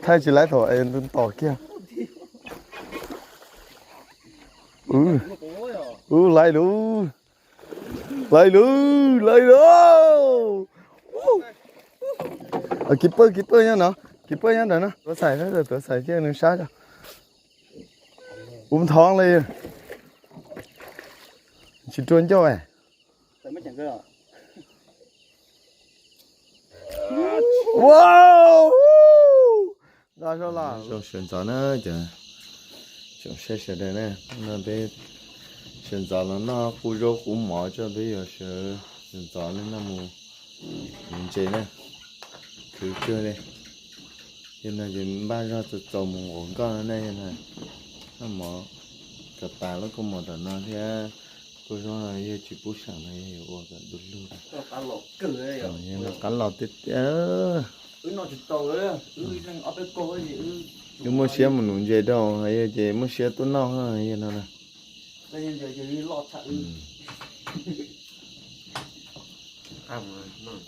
Thaij tsis laib thaum es nws tom kiag. Ub, ub, laib lawm. Laib lawm, laib lawm. Keeper, keeper nyob no, keeper nyob ntawm no. Tuav xaim, tuav xaim thiab nws sab. Ub, thoob li. Tsis rua ncauj. Wow! Nqa zoo los. Zoo sawv ntxov na cov tsoom saib sawv daws na, no peb sawv ntxov los noj qub zaub qub mov tso, peb yuav sawv ntxov no mus nuv ntses na, khwv kawg li. Yog no ces npaj zog txaus txaus mus nqaum nkoj no na, yog no noj mov kom tas lub kua mov tom no thiab. Kua zaub no yog tsis pub seem no yog yuav ua kom du lug. Yog no qab los tiag tiag. Wb muaj siab mus nuv ntses rau, yog ces muaj siab tuaj noj yog no na.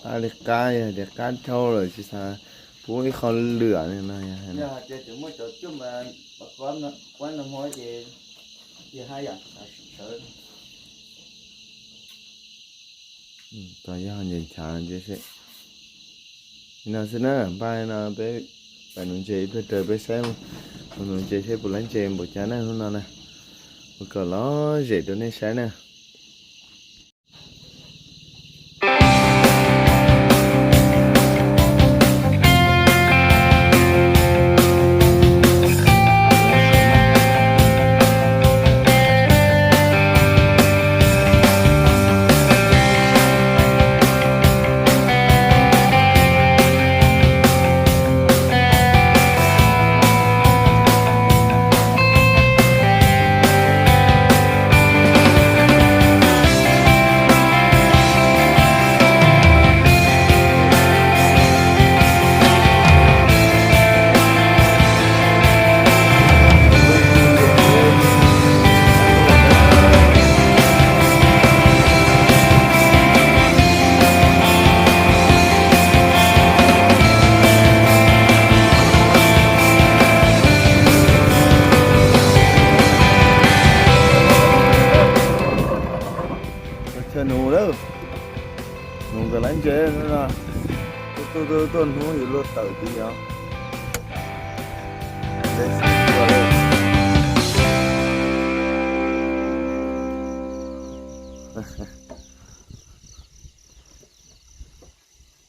Qab li qab, yog tias qab dhau lawm tsis xav pub ib qho lwam li no. Tos yog nce chav nce seb. Li no xwb na, npaj no peb pais nuv ntses ib pliag raws peb saib, mus nuv ntses seb puas laib ntses npaum cas na hnub no na. Ua kom lom zem rau nej saib na. Chaw nuv lawm, nuv kom laib ntses no. Tuaj tuaj tuaj hnub yus luaj tawm tid os.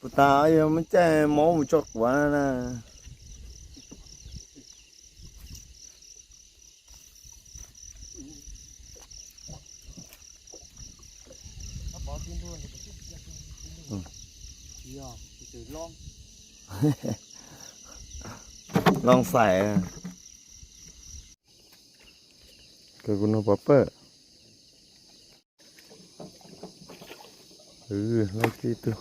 Puas tas yog muab caij mob mus tso quav na. Loo xais. Kawg kuv nug pov pawj. Laib tib tug.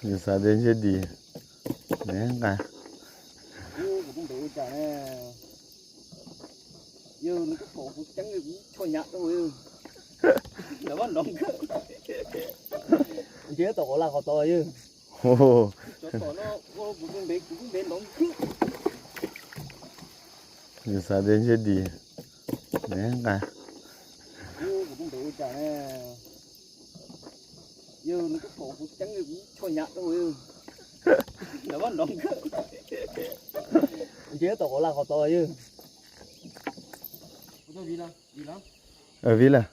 Yus xav tias ntshe dim nqa. Yus xav tias ntshe dim nqa. Vib lawm.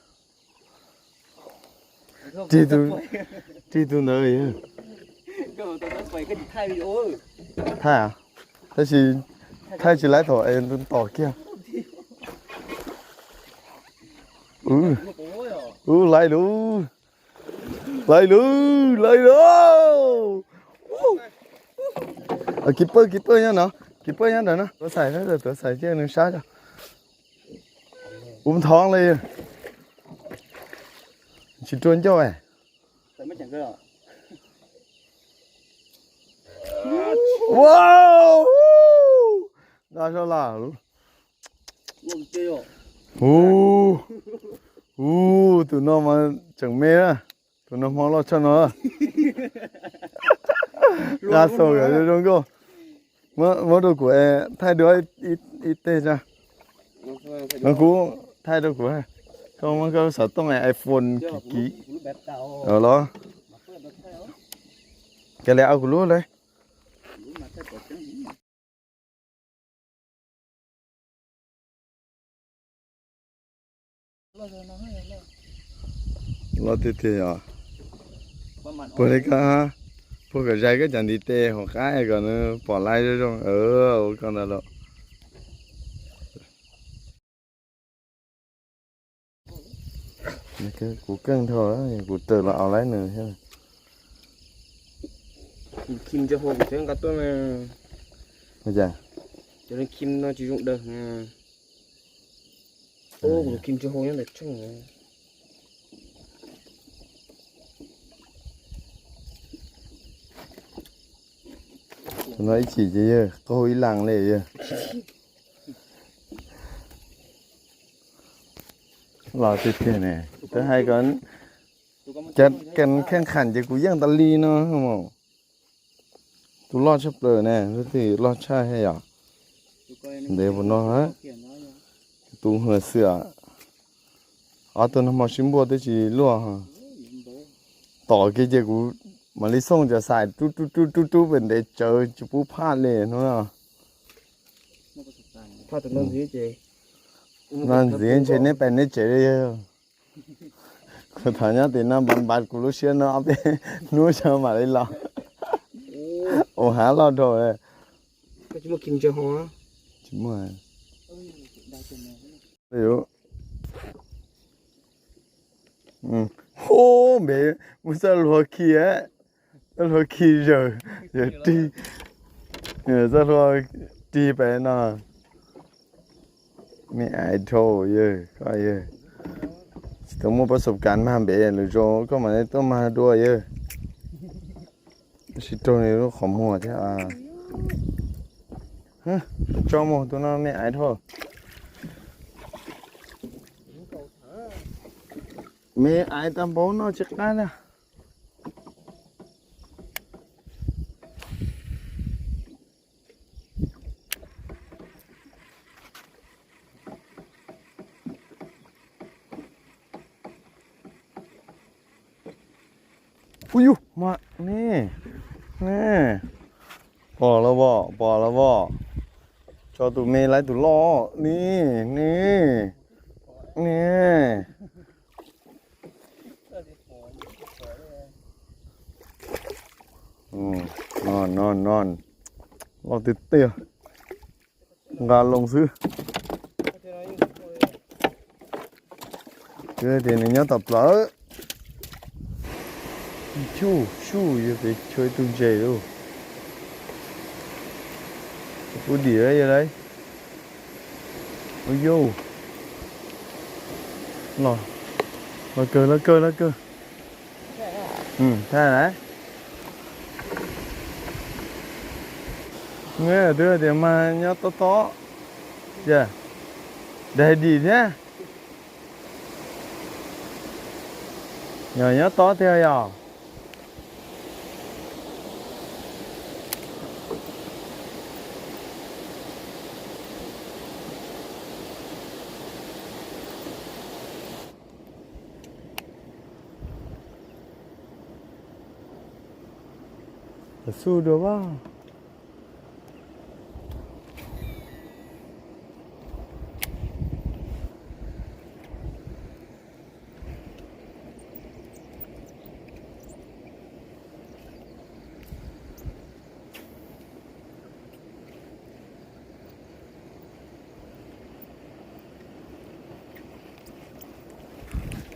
Rig tus ntawd. Thaij a. Tab sis thaij tsis laib thaum es ntu tos kiag. Ub, laiv lug, laiv lug, laiv lug. Keeper, keeper nyob no, keeper nyob ntawm no, tuav xais, tuav xais cia nws sab tso. Ub thov li, tsis rua ncauj. Ua, nqa zog lawm. Ub, ub, tus no mas tseem me na, tus no hmo loj tshaj no. Nqa xaus kom zoo nkauj. Muab rau kuv thaij dua ib teg tso. Kuv thaij rau kuv, koj muab koj xov tooj iPhone kiv kiv los. Kav liam, kuv lub lawm. Loj tiag tiag yom. Puag li koj, puag kom zais koj cov ntiv tes hauv qab kom nws pom laiv zoo zoo, ua koj ntawd los. Kuv keej dhau, kuv raws los aus laib nws thiab. Khim ntsa hau kuv tseem nqa tuaj na. Ua cas? Cov khim no tsis zoo daws. Tus khim ntsa hau nyob ntawm tsheej. Tus no ib chim ces yawg qaug ib las li yawg. Los tiag tiag ne, twb hais kom kheej kheej kheem ces kuv yeej tas li no. Tus loj tshaj plaws ne, tus twg loj tshaj thiab yom. Ntev puas no, tus hwm xwm. Ob tug no hmo sib npuaj twb tsis luaj. Tom kiag ces kuv mam li xooj cov xais rub rub rub rub pem ntev tsawv tsis pub phaj li hnub no. No ntxiv ntshe neb pem neb tsev li. Kuv thov nyob tim no npav npav kuv lub siab no ob peb hnub tso mam li los. Ua hav loj dhau. Tsis muaj. Hu npem mus txoj hlua khi, txoj hlua khi zawm, zawm rig, txoj hlua rig pem no. Me ais dhau yawg, koj yawg tsis tau muaj pas xov kav mag npem lwm zaus koj mam li tuaj mag dua yawg. Sib raug li lub qhov muag thiab. Tso mus tus no me ais dhau. Me ais tag npaum no tsis qab na. Ui yus, mas ne, ne, pom los as, pom los as. Tso tus me lawm tus loj, ne, ne, ne. No, no, no, loj tiag tiag. Nqa loo xwb. Twb tias nws nyob tom plawv. Chuj, suj yog pem chaw ib tug ntses lauj. Pub dim yog lauj. Ua yauj, los, los kawg, los kawg, los kawg. Thaj na. Twb tias mas nyob tob tob, daig dim thiab. Yog nyob tob tiag yog. Xub dua as.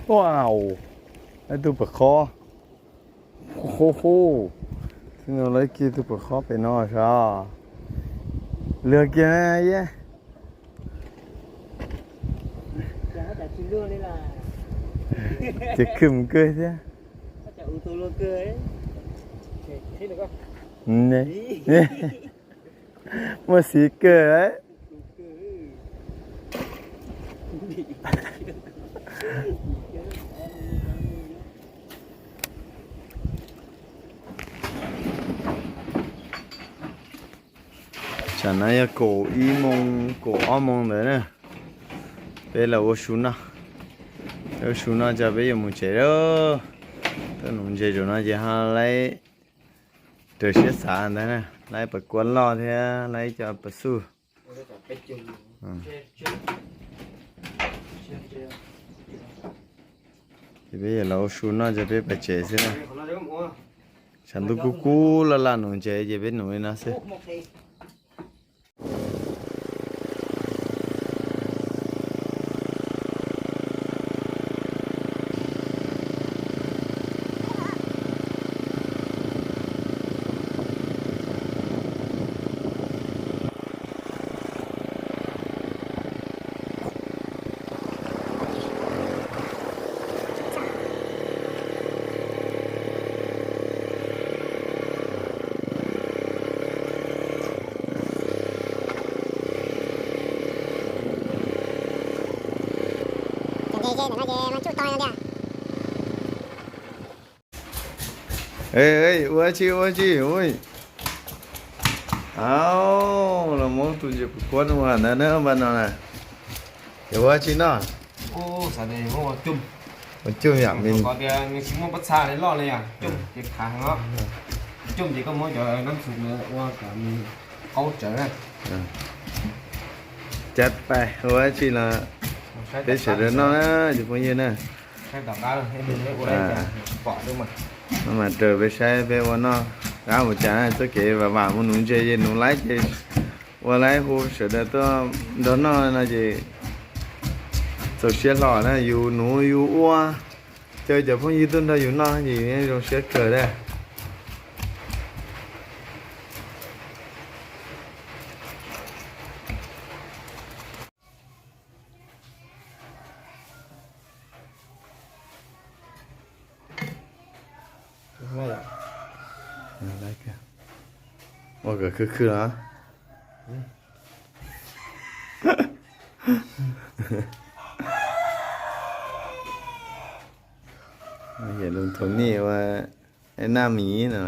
Wow, ib tug pam qhob. Hu hu. Txij no lawv kiag tus pam qhob pem no sav. Lwg kiag na yeb. Ces khwm kawg thiab. Muaj xiv kawg. Tsam no yog kaum ib moo kaum ob moo ntawd na. Peb los ua su noj, ua su noj tso peb yuav mus tsev lawm. Tuaj nuv ntses zaum no ces ho laib raws siab xav ntag na, laib pas kuab loj thiab laib cov pas xuj. Ces peb yuav los ua su noj tso peb pais tsev xwb na. Tshav ntuj kub kub laj laj nuv ntses ces peb nuv li no xwb. Ua tsi ua tsi ua. Au, los muab tus ntses puas kuab ua ntawd na npaj no na. Yog ua tsi no? Ua coj yam li, tias nws tsis muaj pob txha li loj li os, coj ces khav heev os. Coj ces koj muab cov nab xu ua kom nws qaub tsawv na. Cab pais ua tsi los peb sawv daws noj na cov phooj ywg na. Mas raws peb saib peb ua noj qab mus cas na, txoj kev vam vam mus nuv ntses ces nuv laib ces ua laib hu sawv daws tuaj nrog noj no ces txaus siab hlo na, yus nuv yus ua, caw cov phooj ywg tuaj nrog yus noj ces yus yeej zoo siab kawg na. Ua kom khwb khwb los. Yam lus thaum nej ua naj miv no.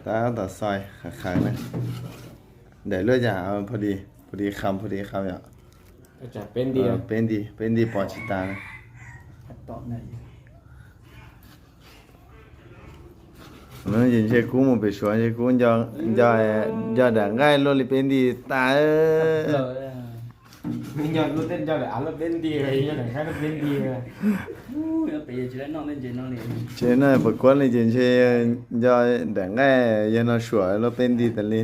Tab tom xoi khov khaws na. Ntaim luaj cas, pha di, pha di kham, pha di kham yom. Peb nti, peb nti pov tsis tas. Ces ntshe kuv mus pem Suav ntshe kuv nco daim nqaij luaj li peb nti tas. Ces no puas kuab li ces ntshe nco daim nqaij yog no Suav luaj peb nti tas li.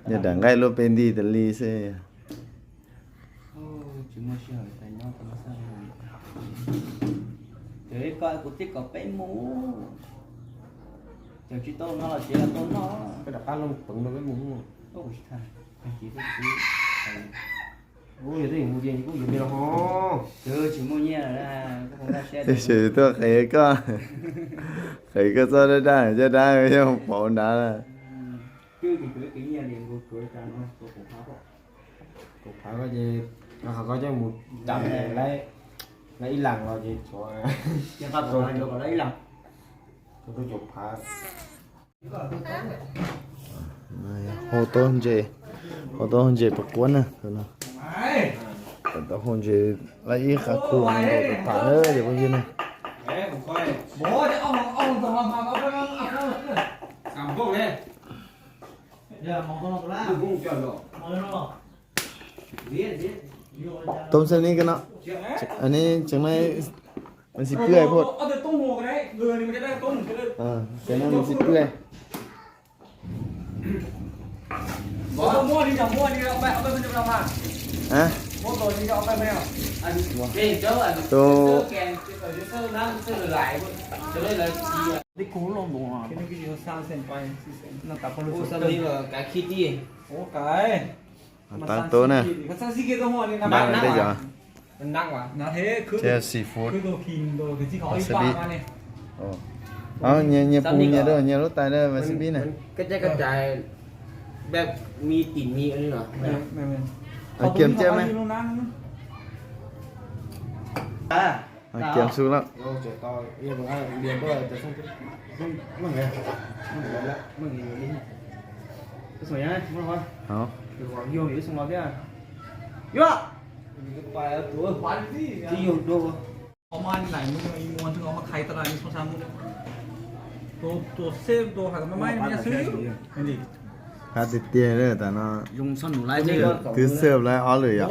Nco daim nqaij luaj peb nti tas li xwb. Kuv tij kom peb mus, ces tsis tau no los tsev tau noj. Tab sis tuaj qev koj, qev koj txoj dab dab caj dab yeej pauv nrad lawm. Kaum phav ko ces, qhov ko coj mus dam lawm, lawv ib leeg los ces tshuav rau caum phav. Hau taub ntses, hau taub ntses pas kuab na. Taub hau ntses lawv ib qab khu ntau tas tas na cov phooj ywg na. Toob xeeb neb koj no, neb tseem na, nws tsis pwj phoj. Tseem na nws tsis pwj. Tus, taab tub na. Npaaj tej yog, ces seafood, wasabi. Nyias pum nyias dua nyias lub tais na, wasabi na. Kiam cia me, kiam su lawm. Qab tiag tiag tas no. Twb xwb lawv ob lwm yom.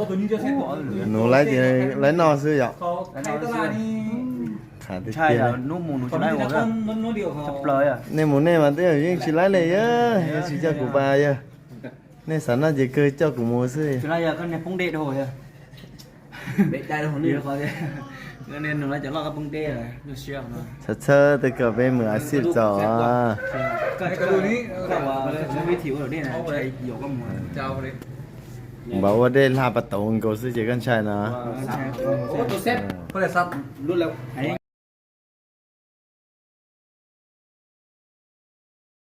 Nuv lawv ces lawv noj xwb yom. Qab tiag tiag. Nej mus nej mas twb yeej tsis laib li yog, yeej tsis coj kuv pas yog. Nej xav noj ces kawg coj kuv mus xwb. Txhawj txhawj tej kom peb mus a xij txaus. Npaum ua dej hlaj pas tauv nkaus xwb ces koj ntshai no.